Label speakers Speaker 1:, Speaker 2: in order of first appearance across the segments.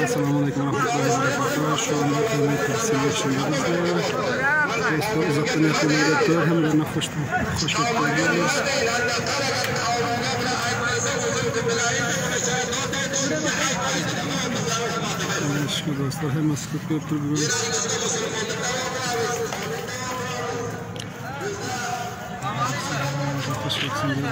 Speaker 1: Assalamu alaikum warahmatullahi wabarakatuh. Şu anda kıymet geçiyoruz. Dostlar uzaktan yakından hem de hoş hoş geldiniz. Şükür dostlar hem sıkıntı yoktur bugün. Hoş geldiniz.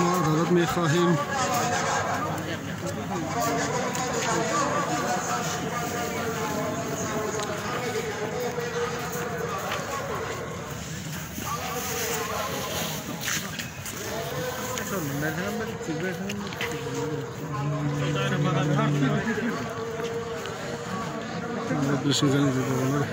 Speaker 1: ما عدالت میخواهیم Bilişiniz dolanlar.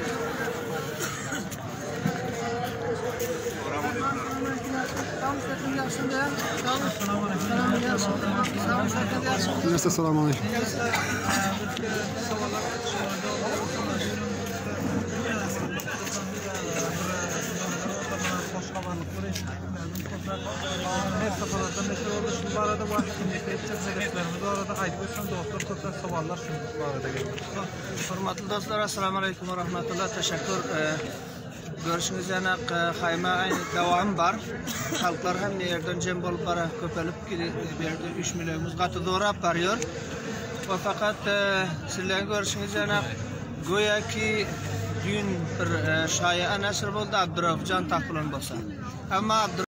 Speaker 1: Assalamu alaikum.
Speaker 2: Bu arada var bu arada dostlar köpräk sowallar şu bu arada geldi.
Speaker 3: Hormatly dostlar, assalamu alaykum we rahmatullah. Teşekkür. Görüşüňiz ýaly haýma aýny dowam bar. Halklar hem ýerden jem bolup bara köpelip berdi. 3 milyonumuz gaty zorap barýar. We fakat sizlerin görüşüňiz ýaly göýä ki dün bir şaýa neşir boldy Abdurraufjan tapylan bolsa. Amma.